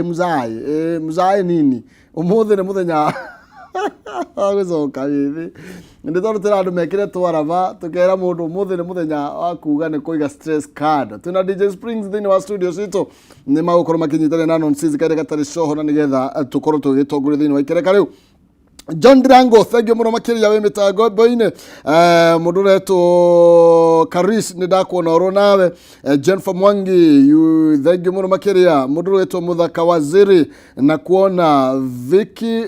Mzai, mzai nini umuthi nĩ mũthenya wa gũcoka wĩthĩ. Nĩ tondũ tũra andũ mekĩre twaraba, tũkera mũndũ ũmũthĩ nĩ mũthenya wa kuga nĩ kũiga stress card. Twĩna DJ Springs thĩinĩ wa studio citũ, nĩ magũkorwo makĩnyitanĩra na Non Seas karĩa gatarĩ coho, na nĩgetha tũkorwo tũgĩtongoria thĩinĩ wa ikereka rĩu. John Dirango, thank you mũno makĩria wĩ mĩtango-inĩ. Mũndũ ũretwo Karis, nĩ ndakuona oro nawe. Jennifer Mwangi, you, thank you mũno makĩria. Mũndũ ũretwo Mũthaka Waziri, na kuona Vicky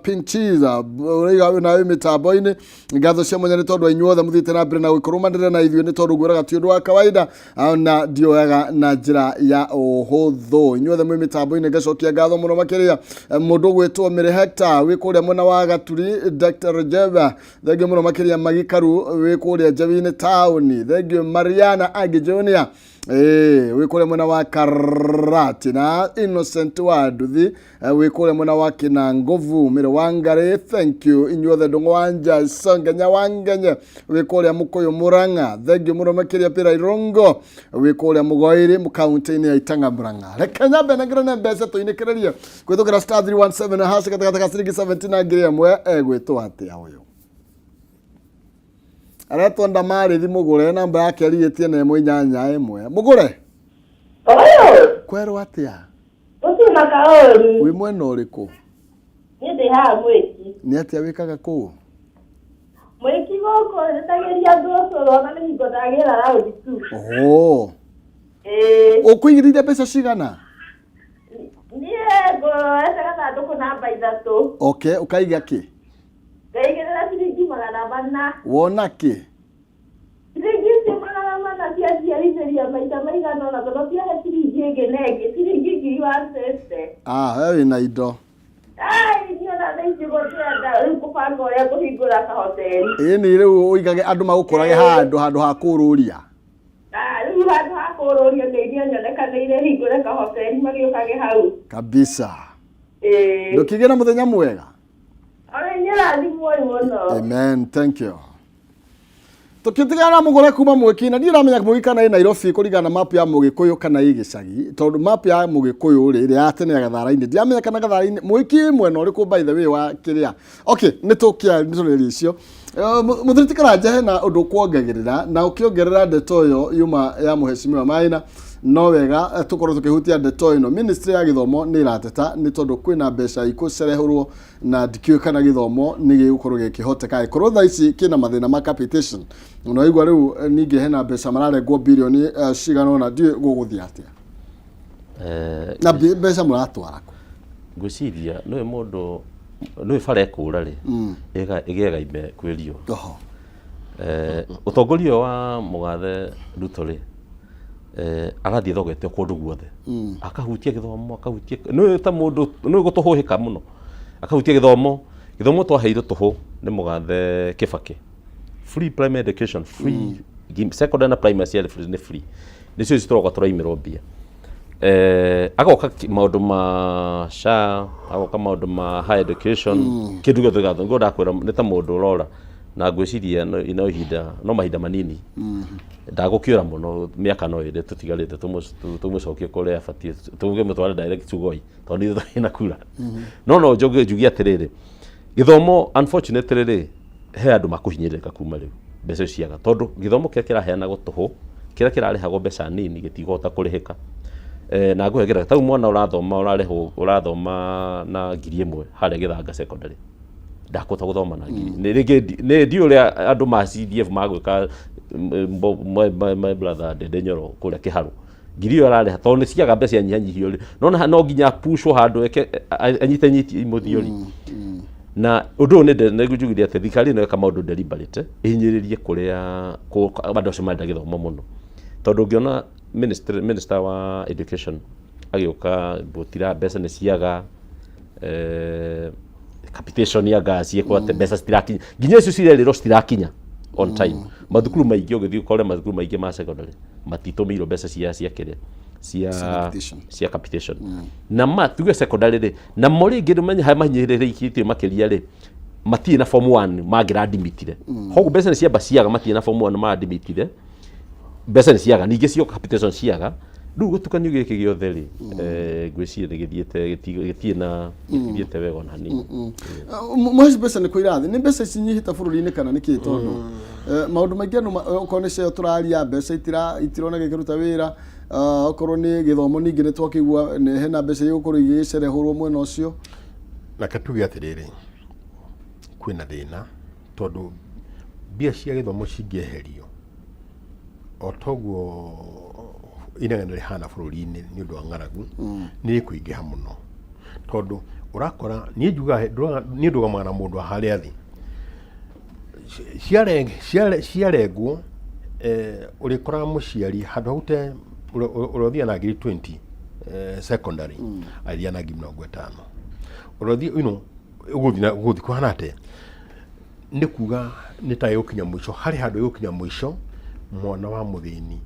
Pinchiza ũraiga na wĩ mĩtambo-inĩ. Ngatho cia mwanya nĩ tondũ inyuothe mũthiĩte na mbere na gũkũrũmanĩra na ithuĩ, nĩ tondũ ngwĩraga ti ũndũ wa kawaida na ndioyaga na njĩra ya ũhũthũ. Inyuothe mwĩ mĩtambo-inĩ, ngacokia ngatho mũno makĩria. Mũndũ ũgwĩtwo Mĩrĩ Hector wĩ kũrĩa mwena wa Gaturi, Dr. Rojeva, thank you mũno makĩria. Magikaru wĩ kũrĩa Njawinĩ taũni, thank you. Mariana Angi Junior wĩ kũrĩa mwena wa Karati, na Innocent wa Nduthi wĩ kũrĩa mwena wa Kinangovu. Mĩrĩ wa Ngarĩ, thank you inyuothe. Ndũng'ũ wa Njaco Ngenya wa Ngenye wĩ kũrĩa Mũkũyũ Mũrang'a, thank you mũno makĩria. Pĩra Irongo wĩ kũrĩa Mũgoiri, kaunti-inĩ ya Itang'a, Murang'a. Reke nyambe nengerane mbeca tũinĩkĩrĩrie kũhĩtũkĩra *317# gatagatĩ ka ciringi 70 na 1000. Egwĩtwo atĩa ũyũ? Aretwo Ndamarithi Mũgũre, namba yake arigĩtie na 181. Mũgũre. Ũyũ. Kwerwo atĩa? Gũtirĩ na kaũru. Wĩ mwena ũrĩkũ? Niĩ ndĩ haha Mwĩki. Nĩ atĩa wĩkaga kũu? Mwĩki gũkũ njĩtagĩria andũ ũcũrũ, ona nĩ hingo ndagĩra round two. Oh. Ĩĩ. Ũkũigĩrĩire mbeca cigana? Niĩ ngũete gathandũkũ namba 3. Okay, ũkaiga kĩ? Ngaigĩrĩra ciringi 400. Wona kĩ? Ciringi icio 400 ciaciarithĩria maita maigana ũna, tondũ ciahe ciringi ĩngĩ na ĩngĩ, ciringi 1,150. Ah, we wĩna indo. Ai, niĩ ona thaa ici gũtirenda rĩu kũbanga ũrĩa ngũhingũra kahoteri. Ĩĩ, nĩ rĩu ũigage andũ magũkorage handũ ha kũrũria. Ah, rĩu handũ ha kũrũria nĩ iria nyonekanĩire hingũre kahoteri magĩũkage hau. Kabisa. Ĩĩ. Ndũkĩgĩe na mũthenya mwega. Ona inyuĩ rathimwoi mũno. Amen, thank you. Tũkĩtigana na mũgũre kuma Mwĩki, na ndiramenya Mwĩki kana ĩ Nairobi kũringana na map ya Mũgĩkũyũ kana ĩ gĩcagi, tondũ map ya Mũgĩkũyũ rĩ, ĩrĩa ya tene ya Gathara-inĩ, ndiramenya kana Gathara-inĩ Mwĩki wĩ mwena ũrĩkũ, by the way, wa kĩrĩa. Okay, nĩ tũkĩa nĩ tũrĩria icio. Mũthuri ti Karanja, hena ũndũ ũkuongagĩrĩra na ũkĩongerera ndeto ĩyo yuma ya mũhecimiwa Maina, no wega tũkorwo tũkĩhutia ndeto ĩno. Ministry ya gĩthomo nĩ ĩrateta nĩ tondũ kwĩna mbeca ikũcerehũrwo, na ndikĩũĩ kana gĩthomo nĩ gĩgũkorwo gĩkĩhoteka ĩkorwo thaa ici kĩna mathĩna ma capitation. Na waigua rĩu ningĩ hena mbeca mararengwo bilioni cigana ũna, ndiũĩ gũgũthiĩ atĩa. Na mbeca mũratwara kũ? Ngwĩciria nĩwe mũndũ nĩwe bara ĩkũra rĩ, ĩgĩaga ime kwĩ riũa. Ũtongoria ũyũ wa mũgathe Ruto rĩ, arathiĩ thogete kũndũ guothe, akahutia gĩthomo, akahutia nĩwe ta mũndũ nĩwe gũtũhũhĩka mũno, akahutia gĩthomo. Gĩthomo twaheirwo tũhũ nĩ mũgathe Kĩbakĩ, free primary education, free secondary na primary ciarĩ free, nĩ free, nĩcio ici tũroka tũraimĩrwo mbia. Agoka maũndũ ma SHA, agoka maũndũ ma higher education, kĩndũ gĩothe gĩgatho ngo ndakwĩra nĩ ta mũndũ ũrora, na ngwĩciria no ihinda, no mahinda manini, ndagũkĩũra mũno, mĩaka no ĩrĩ tũtigarĩte, tũmũcokie kũrĩa abatiĩ, tũmũtware direct Sugoi, tondũ nĩ ithuĩ na kura. No njoge njuge atĩrĩrĩ, gĩthomo unfortunately rĩ, he andũ makũhinyĩrĩrĩka kuma rĩu mbeca icio ciaga, tondũ gĩthomo kĩrĩa kĩraheanagwo tũhũ, kĩrĩa kĩrarĩhagwo mbeca nini, gĩtikũhota kũrĩhĩka. Na ngũhe ngerekano, ta rĩu mwana ũrathoma, ũrarĩhwo, ũrathoma na 1000 harĩa Gĩthanga Secondary, ndakũhota gũthoma na ngiri nĩ rĩngĩ nĩ ndiũĩ ũrĩa andũ ma CDF magwĩka. My brother Ndende Nyoro kũrĩa Kĩharũ, ngiri ĩyo ararĩha tondũ nĩ ciaga mbeca nyihanyihio rĩ, nona no nginya pushwo handũ eke anyite nyiti mũthiori. Na ũndũ ũyũ nĩ njugire atĩ thirikari ĩno ĩka maũndũ deliberate, ĩhinyĩrĩrie kũrĩa andũ acio marenda gĩthomo mũno, tondũ ũngĩona minister wa education agĩũka gũtira mbeca nĩ ciaga, capitation ya gas ĩkwo atĩ mbeca citirakinya, nginya icio cirerĩrwo citirakinya on time. Mathukuru maingĩ ũgĩthiĩ ũkore mathukuru maingĩ ma secondary matitũmĩirwo mbeca cia kĩrĩa cia capitation. Cia capitation. Na ma tuge secondary rĩ, namo rĩngĩ ndũmenye harĩa mahinyĩrĩrĩkĩtio makĩria rĩ, matirĩ na form 1 mangĩradimitire. Koguo mbeca nĩ ciamba ciaga, matirĩ na form 1 maradimitire, mbeca nĩ ciaga, ningĩ cio capitation ciaga. Rĩu gĩtukanio gĩkĩ gĩothe rĩ, ngwĩciria nĩ gĩthiĩte gĩtirĩ na gĩtithiĩte wega ona hanini. Mũheci, mbeca nĩ kũirathi, nĩ mbeca ici nyihĩte bũrũri-inĩ kana nĩ kĩ? Tondũ maũndũ maingĩ andũ okorwo nĩ ceo tũraria, mbeca itironeka ikĩruta wĩra. Okorwo nĩ gĩthomo ningĩ nĩ twakĩigua nĩ hena mbeca igũkorwo igĩcerehũrwo mwena ũcio. Reke tuge atĩrĩrĩ, kwĩna thĩna tondũ mbia cia gĩthomo cingĩeherio o toguo inegene rĩhana bũrũri-inĩ nĩ ũndũ wa ng'aragu, nĩ rĩkũingĩha mũno, tondũ ũrakora niĩ njugaga niĩ ndũgamaga na mũndũ wa harĩa thĩ. Ciarengwo, ũrĩkoraga mũciari handũ ha gũte ũrĩa ũthiaga na ngiri 20 secondary, athiaga na 50,000. Ũrĩa ũthiĩ, ũgũthiĩ na ũgũthiĩ kũhana atĩa? Nĩ kuga nĩ ta ĩgũkinya mũico, harĩ handũ ĩgũkinya mũico mwana wa mũthĩni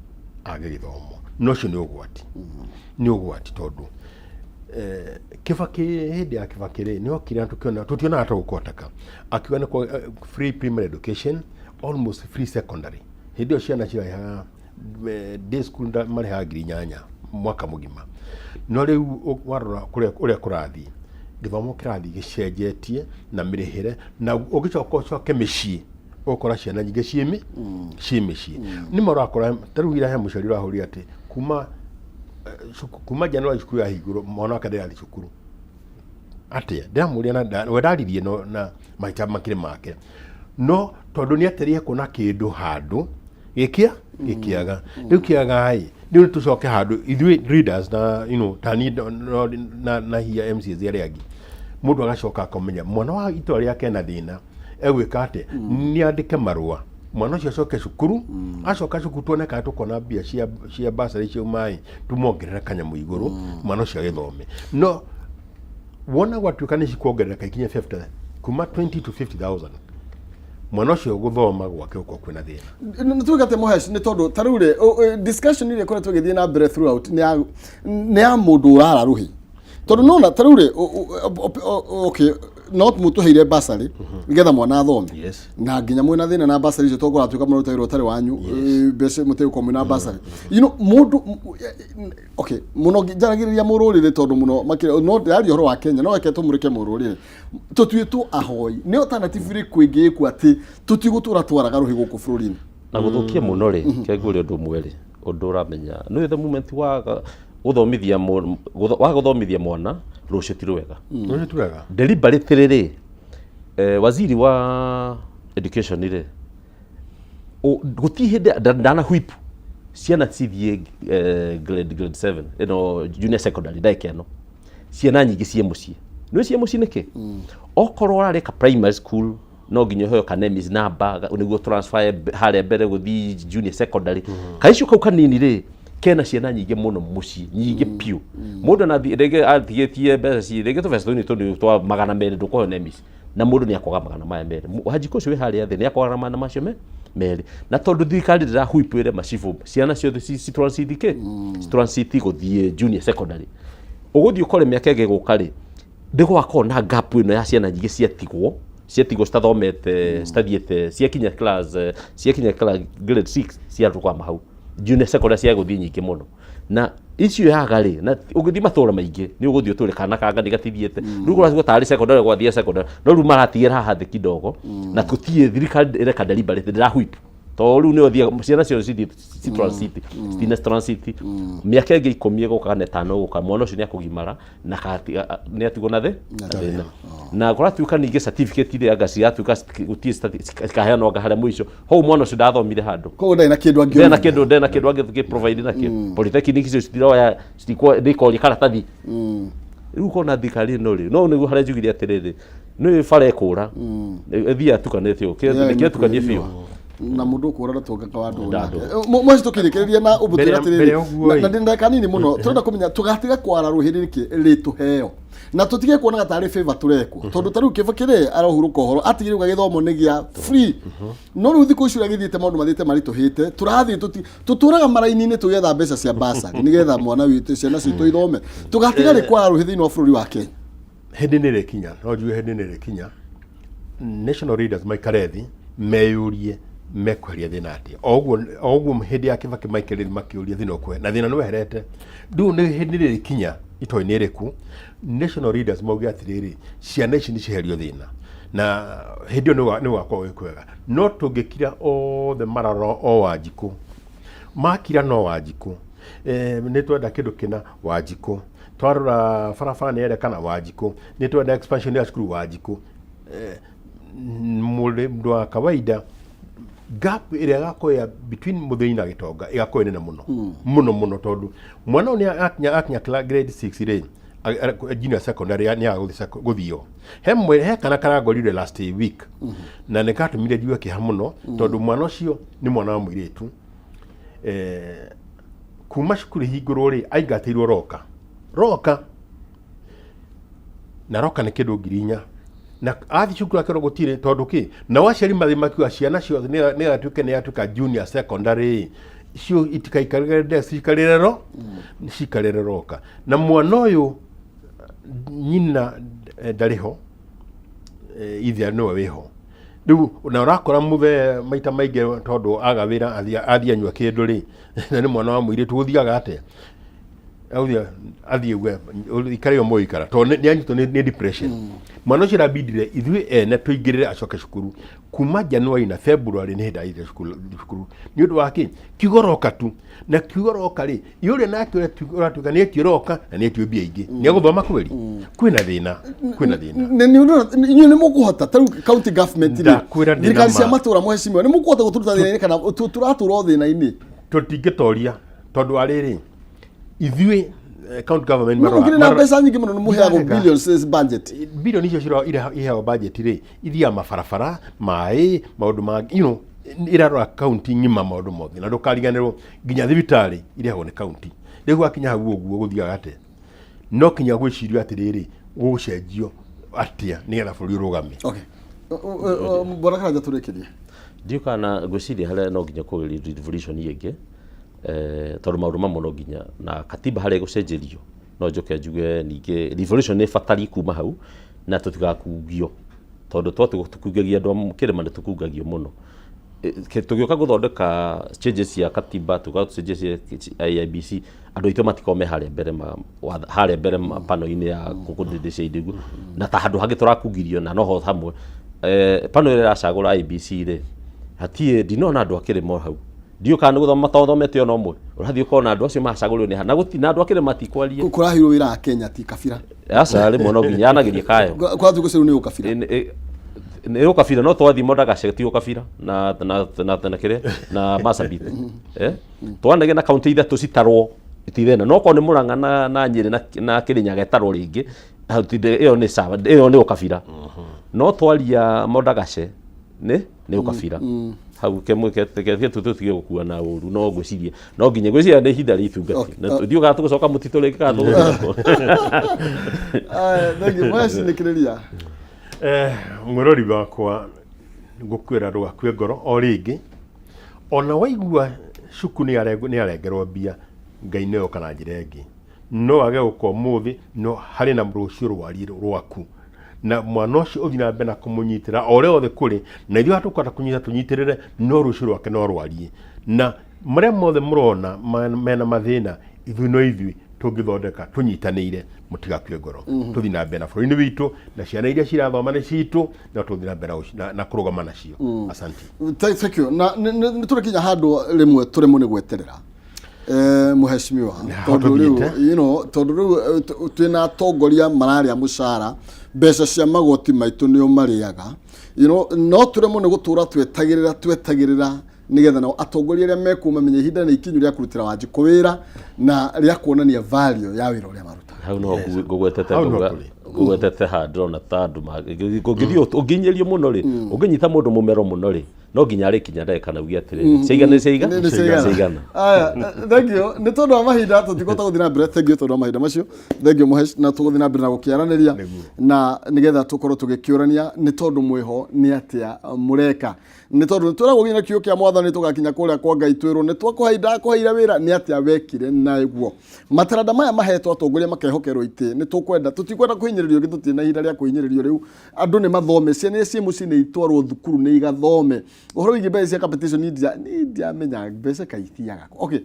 age gĩthomo, na ũcio nĩ ũgwati, nĩ ũgwati, tondũ Kibaki, hĩndĩ ya Kibaki rĩ, nĩ okire na tũkĩona tũtionaga ta gũkũhoteka, akiuga nĩ free primary education, almost free secondary. Hĩndĩ ĩyo ciana cirarĩhaga day school, marĩhaga 8,000 mwaka mũgima. No rĩu warora kũrĩa ũrĩa kũrathiĩ, gĩthomo kĩrathiĩ gĩcenjetie na mĩrĩhĩre, na ũngĩcoka ũcoke mĩciĩ, ũgũkora ciana nyingĩ ciĩ mĩciĩ. Nĩ ma ũrakora ta rĩu ira he mũciari ũrahũrire atĩ kuma January cukuru yahingũrwo, mwana wake ndarathiĩ cukuru. Atĩa? Ndĩramũria na we ndaririe no na mahĩtia makĩrĩ make, no tondũ nĩ etereire kuona kĩndũ handũ gĩkĩa gĩkĩaga, rĩu kĩaga ĩ, rĩu tũcoke handũ ithuĩ leaders na ta niĩ na hiya MCAs arĩa angĩ, mũndũ agacoka akamenya mwana wa itũra rĩake ena thĩna, egwĩka atĩa? Nĩ andĩke marũa mwana ũcio acoke cukuru. Acoka cukuru, tuone kana tũkona mbia cia basarĩ ciauma ĩ, tũmongerere kanyamũ igũrũ, mwana ũcio agĩthome. No wona gwatuĩka nĩ cikuongerereka ikinye 50, kuma 20 to 50,000, mwana ũcio gũthoma gwake gũkorwo kwĩna thĩna. Nĩ tuge atĩ Mũhesh, nĩ tondũ ta rĩu rĩ, discussion ĩrĩa ĩkoretwo ĩgĩthiĩ na mbere throughout nĩ ya mũndũ ũrara rũhĩ, tondũ nona ta rĩu rĩ, okay, no mũtũheire basarĩ nĩgetha mwana athome, na nginya mwĩna thĩna na basarĩ icio, tondũ kũratuĩka mũraruta wĩra ũtarĩ wanyu, mbeca mũtegũkorwo mwĩna basarĩ, mũndũ okay, mũno njaragĩrĩria mũrũrĩrĩ, tondũ mũno makĩria no ndĩraria ũhoro wa Kenya, no reke tũmũrĩke mũrũrĩrĩ tũtuĩtwo ahoi. Nĩ alternative ĩrĩkũ ĩngĩ ĩkuo atĩ tũtigũtũra twaraga rũhĩ gũkũ bũrũri-inĩ? Na gũthũkia mũno rĩ, kengũrĩ ũndũ ũmwe rĩ, ũndũ ũramenya nĩ the moment wa gũthomithia wa gũthomithia mwana rũciũ ti rwega. Rũciũ ti wega. Deliberately rĩ, waziri wa education rĩ, gũtirĩ hĩndĩ ndana whip ciana cithiĩ grade 7 ĩno, junior secondary, ndagĩka ĩno ciana nyingĩ ciĩ mũciĩ. Nĩ ciĩ mũciĩ nĩkĩ? Okorwo ũrarĩka primary school, no nginya ũheo ka NEMIS number nĩguo transfer harĩa mbere gũthiĩ junior secondary. Kaicio kau kanini rĩ, kena ciana nyingĩ mũno mũciĩ, nyingĩ piũ. Mũndũ ona rĩngĩ atigĩtie mbeca ci rĩngĩ tũbeca tũnini tũnini twa 200, ndũkũheo NEMIS na mũndũ nĩ akwaga 200. Wanjikũ ũcio wĩ harĩa thĩ nĩ akwaga magana macio me merĩ, na tondũ thirikari ndĩrahuipĩre macibũ ciana ciothe ci transit kĩ ci transit gũthiĩ junior secondary, ũgũthiĩ ũkore mĩaka ĩngĩ gũka rĩ, ndĩgwakorwo na gap ĩno ya ciana nyingĩ ciatigwo citathomete, citathiĩte, ciakinya class ciakinya class grade 6 ciarũgama hau. Junior secondary cia gũthiĩ nyingĩ mũno na icio yaga rĩ, na ũngĩthiĩ matũra maingĩ nĩ ũgũthiĩ ũtũre kana kanga nĩ gatithiĩte. Rĩu kũracigwo tarĩ secondary gwathiĩ secondary, no rĩu maratigĩra haha thĩ kidogo, na tũtiĩ thirikari ĩreka deliberate, ndĩra whip, tondũ rĩu nĩyo thiaga ciana ciothe cithiĩ ci transit, citina transit. Mĩaka ĩngĩ 10 ĩgũka kana 5 ĩgũka, mwana ũcio nĩ akũgimara na nĩ atigwo na thĩna. Na kũratuĩka ningĩ certificate iria anga ciratuĩka gũtirĩ cikaheanwo anga harĩa mũico hau mwana ũcio ndathomire handũ. Koguo ndarĩ na kĩndũ ndena angĩonania. Kĩndũ ndena kĩndũ angĩthiĩ provide nakĩo. Polytechnic icio citiroya, citikwo nĩ karatathi. Rĩu ũkona thirikari ĩno rĩ, no nĩguo harĩa njugire atĩrĩrĩ, nĩ bara ĩkũra ĩthiĩ atukanĩte ũũ. Kĩrĩa tukanie biũ. Na mũndũ ũkũra ndatũngaga wa ndũgũ. Ndandũ. Mweci tũkĩrĩkĩrĩria na ũmũtwĩra Mbere atĩrĩrĩ, ũguo na ĩ. na ndĩ ndagĩka nini mũno, tũrenda kũmenya tũgatiga kwara rũhĩ rĩkĩ rĩtũheo na tũtige kuonaga tarĩ favor tũrekwo, tondũ ta rĩu Kĩbakĩ rĩ arohurũka ũhoro atigire uga gĩthomo nĩ gĩa free, no rĩu thikũ ici ũrĩa gĩthiĩte maũndũ mathiĩte maritũhĩte, tũrathiĩ tũtũraga maraini-inĩ tũgĩetha mbeca cia basarĩ nĩgetha mwana witũ, ciana citũ ithome. Tũgatiga rĩ kwara rũhĩ thĩinĩ wa bũrũri wa Kenya? Hĩndĩ nĩ ĩrĩkinya, no njuge hĩndĩ nĩ ĩrĩkinya national leaders maikare thĩ meyũrie. Mekweheria thĩna atĩa? O ũguo o ũguo hĩndĩ ya Kibaki maikarire makĩũria thĩna ũkwehe, na thĩna nĩ weherete. Rĩu nĩ hĩndĩ rĩrĩ kinya itoĩ-inĩ ĩrĩkũ national leaders mauge atĩrĩrĩ, ciana ici nĩ cieherio thĩna, na hĩndĩ ĩyo nĩ gũgakorwo gwĩ kwega. No tũngĩkira othe mararora o Wanjikũ, makira no Wanjikũ, nĩ twenda kĩndũ kĩna Wanjikũ, twarora barabara nĩ yerekana Wanjikũ, nĩ twenda expansion ya cukuru Wanjikũ, mũndũ wa kawaida gap ĩrĩa ĩgakorwo ya between mũthĩni na gĩtonga ĩgakorwo ĩ nene mũno mũno mũno, tondũ mwana ũyũ nĩ akinya grade 6 rĩ, junior secondary, nĩ aga gũthio. He kana karangorire last week na nĩ katũmire njigue kĩeha mũno, tondũ mwana ũcio nĩ mwana wa mũirĩtu, kuma cukuru hingũrwo rĩ, aingatĩirwo roka roka na roka nĩ kĩndũ 4,000, na athiĩ cukuru akerwo gũtirĩ, tondũ kĩ nao aciari mathiĩ makiuga ciana ciothe nĩ yatuĩke nĩ yatuĩka junior secondary cio itikaikarĩre desk, cikarĩre ro cikarĩre roka. Na mwana ũyũ nyina ndarĩ ho, ithe nĩwe wĩho rĩu, na ũrakora mũthee maita maingĩ, tondũ aga wĩra athiĩ anyua kĩndũ rĩ, na nĩ mwana wa mũirĩtu, gũthiaga atĩa? Augire athiĩ we ikare yo mũikara, tondũ nĩ anyitwo nĩ depression. Mwana ũcio arabindire ithuĩ ene tũingĩrĩre acoke cukuru. Kuma January na February nĩ hĩndĩ athire cukuru nĩ ũndũ wa kĩ kiugo roka tu. Na kiugo roka rĩ, ũrĩa nake ũratuĩka nĩ etio roka na nĩ etio mbia ingĩ, nĩ egũthoma kweli? Kwĩna thĩna, kwĩna thĩna. Inyuĩ nĩ mũkũhota ta rĩu county government rĩ, Ndakwĩra ndĩna thirikari cia ma. matũra, mheshimiwa, nĩ mũkũhota gũtũruta thĩna-inĩ kana tũratũra o thĩna-inĩ? Tũtingĩtoria, tondũ arĩrĩ ithuĩ county government No mũkĩrĩ na mbeca nyingĩ mũno, nĩ mũheagwo Ndarega. billions as budget. Bilioni icio iheagwo budget rĩ, ithiaga mabarabara, maĩ, maũndũ mangĩ, ĩrarora county ng'ima maũndũ mothe, na ndũkariganĩrwo nginya thibitarĩ irehagwo nĩ county. Rĩu gwakinya hau ũguo gũthiaga atĩa? No kinya gwĩcirio atĩrĩrĩ, gũgũcenjio atĩa nĩgetha bũrũri ũrũgame? Okay. Bwana Karanja, tũrĩkĩrie. Ndiũ kana ngwĩciria harĩa no nginya kũgeria revolution ĩngĩ, tondũ maũndũ mamwe no nginya na katiba harĩa ĩgũcenjerio. No njoke njuge ningĩ revolution nĩ ĩbatarie kuma hau na tũtigakungio, tondũ twatua tũkungagia andũ a kĩrĩma, nĩ tũkungagio mũno. Tũgĩũka gũthondeka changes cia katiba, tũgĩũka changes cia IEBC, andũ aitũ matikorwo me harĩa mbere harĩa mbere pano-inĩ ya kũndĩndĩcia guo, na ta handũ hangĩ tũrakungirio na noho hamwe, pano ĩrĩa ĩracagũra IEBC rĩ, hatirĩ ndinona andũ a kĩrĩma hau. Ndiũĩ kana nĩ gũthoma matathomete ona ũmwe. Ũrathiĩ ũkona andũ acio macagũrirwo nĩ ha na gũtirĩ na andũ a kĩrĩma matikwaria. Kũraheirwo wĩra a Kenya ti kabira. Aca, rĩmwe no nginya yanageria kayo. Kũrathiĩ gũcerwo nĩ ũkabira. Nĩ ũkabira, no twathiĩ Modagashe ti ũkabira na kĩrĩa na Marsabit, twanege na kaunti ithatũ citarwo itithena, no korwo nĩ Murang'a na Nyĩrĩ na Kĩrĩnyaga ĩtarwo rĩngĩ hau ĩyo nĩ sawa, ĩyo nĩ ũkabira. No twaria Modagashe nĩ ũkabira hau kemwe ke tũtige gũkua na ũru. No ngwĩciria no nginya ngwĩciria nĩ ihinda rĩa itungati na tũthiĩ kana tũgũcoka mũtitũ rĩngĩ kana tũgũthiĩ. Aya, thank you. Mweci nĩkĩrĩria. Mwĩrori wakwa, ngũkwĩra ndũgakue ngoro o rĩngĩ. Ona waigua cuku nĩ arengerwo mbia, Ngai nĩ oka na njĩra ĩngĩ. No age gũka ũmũthĩ, no harĩ na rũciũ rwariĩ rwaku, na mwana ũcio ũthiĩ na mbere na kũmũnyitĩra o ũrĩa wothe kũrĩ na ithuĩ haha tũkwenda kũnyita tũnyitĩrĩre, no rũciũ rwake no rwariĩ. Na marĩa mothe mũrona mena mathĩna, ithuĩ no ithuĩ tũngĩthondeka tũnyitanĩire. Mũtigakue ngoro, tũthiĩ na mbere na bũrũri-inĩ witũ, na ciana iria cirathoma nĩ citũ, no tũthiĩ na mbere na kũrũgama nacio. Asante. Thank you. Na nĩ tũrĩkinya handũ rĩmwe tũremwo nĩ gweterera, mũheshimiwa, tondũ rĩu tũthiĩte. Tondũ rĩu twĩna atongoria mararĩa mũcara, mbeca cia magoti maitũ nĩo marĩaga, no tũremwo nĩ gũtũra twetagĩrĩra twetagĩrĩra nĩgetha nao atongoria arĩa mekuo mamenye ihinda nĩ ikinyu rĩa kũrutĩra Wanjikũ wĩra na rĩa kuonania value ya wĩra ũrĩa marutaga. Hau no ngũgwetete. Hau no ngauga tũrĩ. Ngũgwetete haha ndĩrona ta andũ ũngĩthiĩ ũngĩinyĩrio mũno rĩ, ũngĩnyita mũndũ mũmero mũno rĩ, no nginya arĩkinya ndagĩka na uge atĩrĩrĩ, ciaigana nĩ ciaiga. Nĩ ciaigana. Ciaigana. Aya, thank you. Nĩ tondũ wa mahinda tũtikũhota gũthiĩ na mbere. Thank you tondũ wa mahinda macio. Thank you Mũhesh, na tũgũthiĩ na mbere na gũkĩaranĩria na nĩgetha tũkorwo tũgĩkĩũrania, nĩ tondũ mwĩho nĩ atĩa mũreka, nĩ tondũ nĩ twĩragwo nginya kiugo kĩa mwathani tũgakinya kũrĩa kwa Ngai twĩrwo nĩ twakũheire, ndakũheire wĩra, nĩ atĩa wekire naguo? Mataranda maya mahetwo atongoria makehokerwo itĩ, nĩ tũkwenda tũtikwenda kũhinyĩrĩrio rĩngĩ, tũtirĩ na ihinda rĩa kũhinyĩrĩrio rĩu. Andũ nĩ mathome, ciana iria ciĩ mũciĩ nĩ itwarwo thukuru, nĩ igathome. Ũhoro wĩgiĩ mbeca cia capitation, niĩ ndiamenya mbeca kaithiaga kũ. Okay,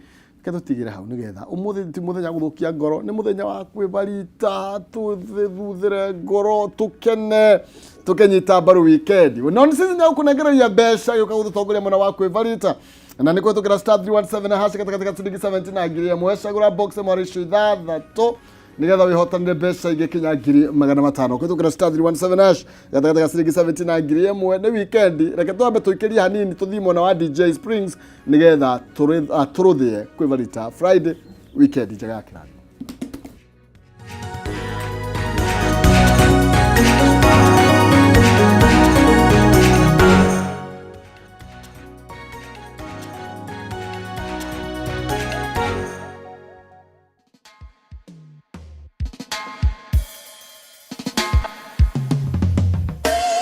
reke tũtigĩre hau nĩgetha ũmũthĩ ti mũthenya wa gũthũkia ngoro, nĩ mũthenya wa kwĩbarita, tũthuthĩre ngoro, tũkene, tũkenyita mbaru weekend. No nĩ season ya gũkũnengereria mbeca gĩũka gũtũtongoria mwena wa kwĩbarita na nĩ kũhĩtũkĩra star 317 hash gatagatĩ ga ciringi 70 na 1000. Cagũra box ĩmwe harĩ icio ithathatũ nigetha wĩhotanĩre mbeca ingĩ kinya 500,000 kũhĩtũkĩra star 317 hash gatagatĩ ga ciringi 70 na 1000. Nĩ weekend, reke twambe tũikĩrie hanini tũthiĩ mwena wa DJ Springs nigetha tũrũthĩe kwĩbarita Friday weekend njega ya kĩrathimo.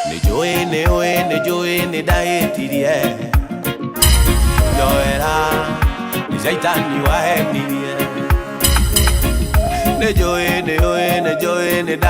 Nĩ njũĩ, nĩ ũĩ, nĩ njũĩ nĩ ndahĩtirie, njoera nĩ caitani wahenirie. Nĩ njũĩ, nĩ ũĩ, nĩ njũĩ nĩ nda